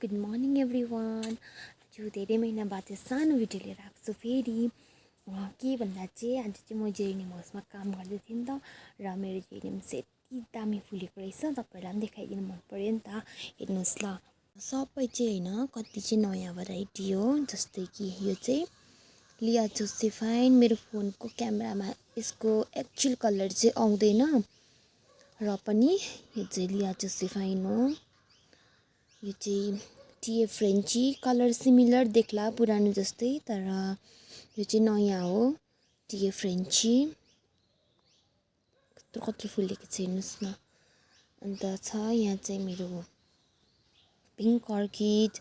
Good morning everyone. आज धेरै महिना बाद सानो भिडियो लिएर आएको छु फेरि। के भन्दा चाहिँ आज चाहिँ म जेरिनियम हाउसमा काम गर्दै थिएँ नि त, र मेरो जेरिनियम चाहिँ यति दामी फुलेको रहेछ। तपाईँहरूलाई पनि देखाइदिनु मन पऱ्यो नि त, हेर्नुहोस् ल। सबै चाहिँ होइन, कति चाहिँ नयाँ भेराइटी हो। जस्तै कि यो चाहिँ लिया जोसेफाइन। मेरो फोनको क्यामेरामा यसको एक्चुअल कलर चाहिँ आउँदैन, र पनि यो चाहिँ लिया जोसेफाइन हो। यो चाहिँ टिए फ्रेन्ची। कलर सिमिलर देख्ला पुरानो जस्तै, तर यो चाहिँ नयाँ हो टिए फ्रेन्ची। कत्रो फुलेको छ हेर्नुहोस् न। अन्त छ यहाँ चाहिँ मेरो पिङ्क अर्किड।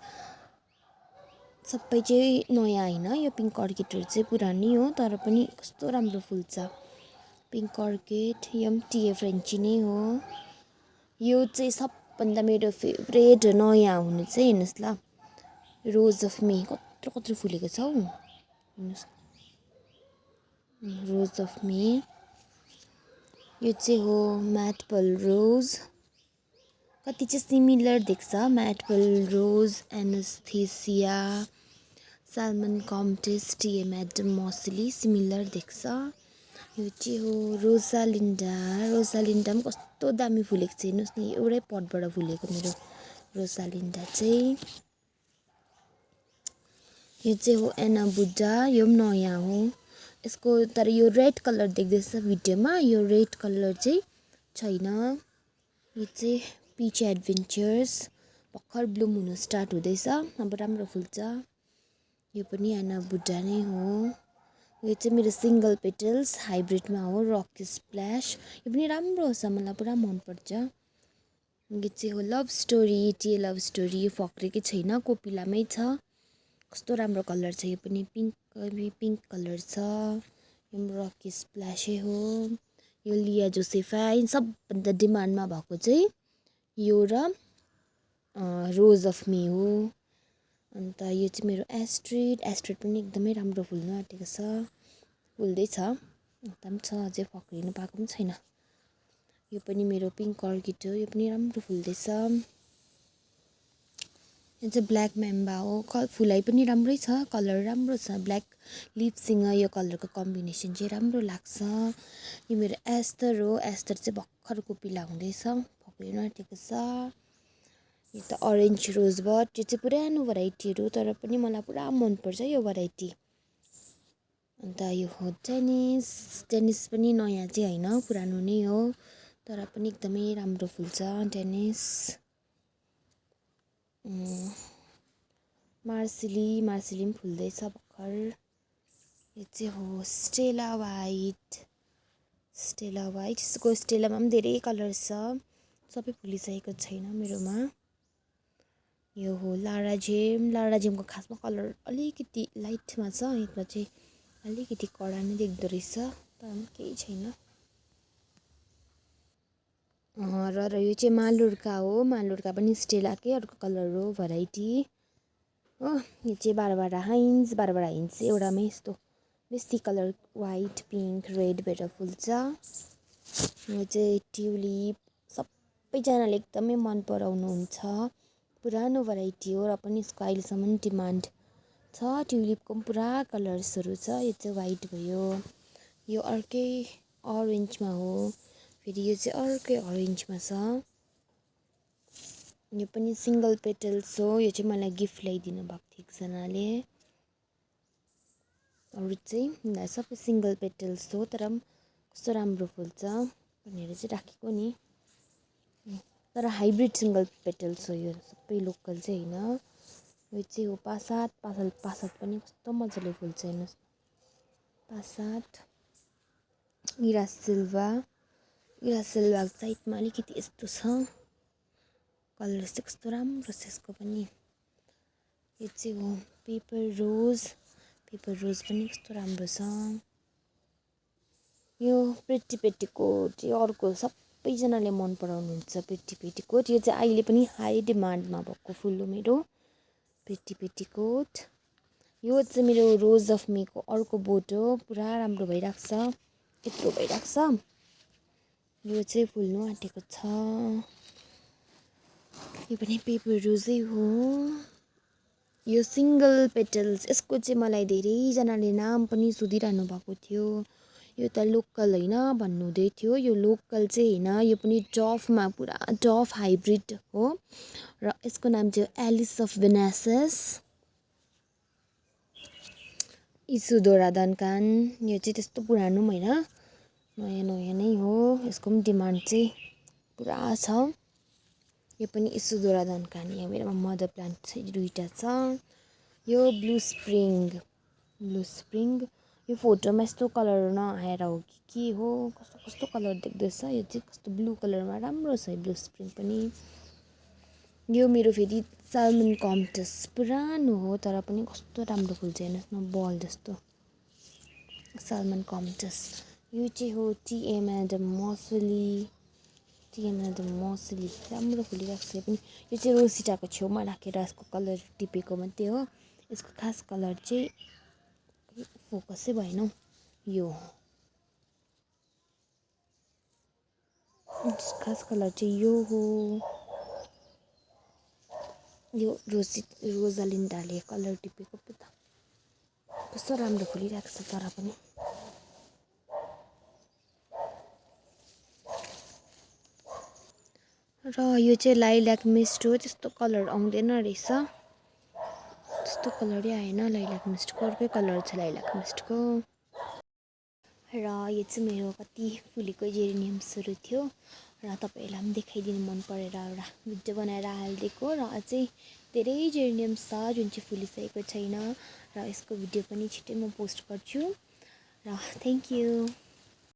सबै चाहिँ नयाँ होइन, यो पिङ्क अर्किडहरू चाहिँ पुरानै हो, तर पनि कस्तो राम्रो फुल्छ पिङ्क अर्किड। यो पनि टिए फ्रेन्ची नै हो। यो चाहिँ सबभन्दा मेरो फेभरेट नयाँ हुनु चाहिँ हेर्नुहोस् ल, रोज अफ मे। कत्रो फुलेको छ हौ, हेर्नुहोस् रोज अफ मे। यो चाहिँ हो म्याटपल रोज। कति चाहिँ सिमिलर देख्छ, म्याटपल रोज, एनास्थेसिया, सालमन कम्टेस, टिए म्याडम मसली, सिमिलर देख्छ। यो चाहिँ हो रोजालिन्डा। रोजालिन्डा पनि कस्तो दामी फुलेको छ हेर्नुहोस् न, एउटै पटबाट फुलेको मेरो रोजालिन्डा चाहिँ। यो चाहिँ हो एना बुड्डा। यो पनि नयाँ हो यसको, तर यो रेड कलर देख्दैछ भिडियोमा, यो रेड कलर चाहिँ छैन। यो चाहिँ पिच एडभेन्चर्स, भर्खर ब्लुम हुनु स्टार्ट हुँदैछ, अब राम्रो फुल्छ। यो पनि एना बुड्डा नै हो। यो चाहिँ मेरो सिङ्गल पेटल्स हाइब्रिडमा हो, रक स्प्ल्यास। यो पनि राम्रो छ, मलाई पुरा मनपर्छ। यो चाहिँ हो love story, TA love story. यो फक्रेकै छैन, कोपिलामै छ। कस्तो राम्रो कलर छ, यो पनि पिङ्क कलर छ। यो रक स्प्ल्यासै हो। यो लिया जोसेफाइन। सबभन्दा डिमान्डमा भएको चाहिँ यो र रोज अफ मे हो। अन्त यो चाहिँ मेरो एस्ट्रिड पनि एकदमै राम्रो फुल्नु आँटेको छ, फुल्दैछ, उता पनि छ, अझै फक्रिनु पाएको पनि छैन। यो पनि मेरो पिङ्क अर्किड हो, यो पनि राम्रो फुल्दैछ। यो चाहिँ ब्ल्याक मेम्बा हो। फुलाइ पनि राम्रै छ, कलर राम्रो छ, ब्ल्याक लिप्ससँग यो कलरको कम्बिनेसन चाहिँ राम्रो लाग्छ। यो मेरो एस्टर हो। एस्टर चाहिँ भर्खर कोपिला हुँदैछ, फक्रिनु आँटेको छ। यो त अरेन्ज रोजबट। यो चाहिँ पुरानो भेराइटीहरू, तर पनि मलाई पुरा मनपर्छ यो भेराइटी। अन्त यो हो टेनिस। टेनिस पनि नयाँ चाहिँ होइन, पुरानो नै हो, तर पनि एकदमै राम्रो फुल्छ टेनिस। मार्सिली पनि फुल्दैछ भर्खर। यो चाहिँ हो स्टेला वाइट। यसको स्टेलामा पनि धेरै कलर छ, सबै फुलिसकेको छैन मेरोमा। यो हो लाराजेमको खासमा कलर अलिकति लाइटमा छ, यसमा चाहिँ अलिकति कडा नै देख्दो रहेछ, तर पनि केही छैन। र यो चाहिँ मालुर्का हो। मालुर्का पनि स्टेलाकै अर्को कलर हो, भेराइटी हो। यो चाहिँ बारबारा हाइन्स चाहिँ एउटामै यस्तो बेसी कलर वाइट, पिङ्क, रेड भएर फुल्छ। यो चाहिँ ट्युलिप। सबैजनाले एकदमै मन पराउनुहुन्छ, पुरानो भेराइटी हो, र पनि यसको अहिलेसम्म डिमान्ड छ। ट्युलिपको पनि पुरा कलर्सहरू छ। यो चाहिँ वाइट भयो, यो अर्कै अरेन्जमा हो, फेरि यो चाहिँ अर्कै अरेन्जमा छ। यो पनि सिङ्गल पेटल्स हो। यो चाहिँ मलाई गिफ्ट ल्याइदिनु भएको थियो एकजनाले। अरू चाहिँ सबै सिङ्गल पेटल्स हो, तर पनि कस्तो राम्रो फुल्छ भनेर चाहिँ राखेको नि, तर हाइब्रिड सिङ्गल पेटल्स हो। यो सबै लोकल चाहिँ होइन। यो चाहिँ हो पासात पनि कस्तो मजाले फुल्छ हेर्नुहोस्, पासात। इरा सिल्भा साइडमा अलिकति यस्तो छ, कलर चाहिँ कस्तो राम्रो छ यसको पनि। यो चाहिँ हो पेपर रोज पनि कस्तो राम्रो छ। यो प्रिटी पेटीकोट चाहिँ अर्को सबैजनाले मन पराउनुहुन्छ, प्रिटी पेटीकोट। यो चाहिँ अहिले पनि हाई डिमान्डमा भएको फुल हो मेरो प्रिटी पेटीकोट। यो चाहिँ मेरो रोज अफ मेको अर्को बोट हो, पुरा राम्रो भइरहेको छ, यत्रो भइरहेको छ। यो चाहिँ फुल्नु आँटेको छ। यो पनि पेपर रोजै हो। यो सिंगल पेटल्स, यसको चाहिँ मलाई धेरैजनाले नाम पनि सोधिरहनु भएको थियो। यो त लोकल होइन भन्नुहुँदै थियो। यो लोकल चाहिँ होइन, यो पनि डफमा पुरा डफ हाइब्रिड हो र यसको नाम चाहिँ एलिस अफ भेनासस इसुडोरा डन्कान। यो चाहिँ त्यस्तो पुरानो पनि होइन, नयाँ नयाँ नै हो। यसको पनि डिमान्ड चाहिँ पुरा छ। यो पनि इसुडोरा डन्कान। यहाँ मेरोमा मदर प्लान्ट चाहिँ 2टा छ। यो ब्लू स्प्रिङ यो फोटोमा यस्तो कलर नआएर हो कि के हो, कस्तो कस्तो कलर देख्दैछ। यो चाहिँ कस्तो ब्लू कलरमा राम्रो छ ब्लू स्प्रिङ पनि। यो मेरो फेरि सालमन कम्टस पुरानो हो तर पनि कस्तो राम्रो फुल्छ हेर्नुहोस् न, बल जस्तो सालमन कम्टस। यो चाहिँ हो टिएम एडम मसली राम्रो फुलिरहेको छ। पनि यो चाहिँ रोसिटाको छेउमा राखेर यसको कलर टिपेको मात्रै हो। यसको खास कलर चाहिँ फोकसै भएन हौ। यो खास कलर चाहिँ यो हो। यो रोजालिन्डाले कलर टिपेको पो त, कस्तो राम्रो फुलिरहेको छ तर पनि। र यो चाहिँ लाइल्याक मिस्ट हो। त्यस्तो कलर आउँदैन रहेछ, त्यस्तो कलरै आएन लाइल्याक मिस्टको। अर्कै कलर छ लाइल्याक मिस्टको। र यो चाहिँ मेरो कति फुलेको जेरेनियम्सहरू थियो र तपाईँहरूलाई पनि देखाइदिनु मन परेर एउटा भिडियो बनाएर हालिदिएको। र अझै धेरै जेरेनियम्स छ जुन चाहिँ फुलिसकेको छैन र यसको भिडियो पनि छिट्टै म पोस्ट गर्छु। र थ्याङ्क यू।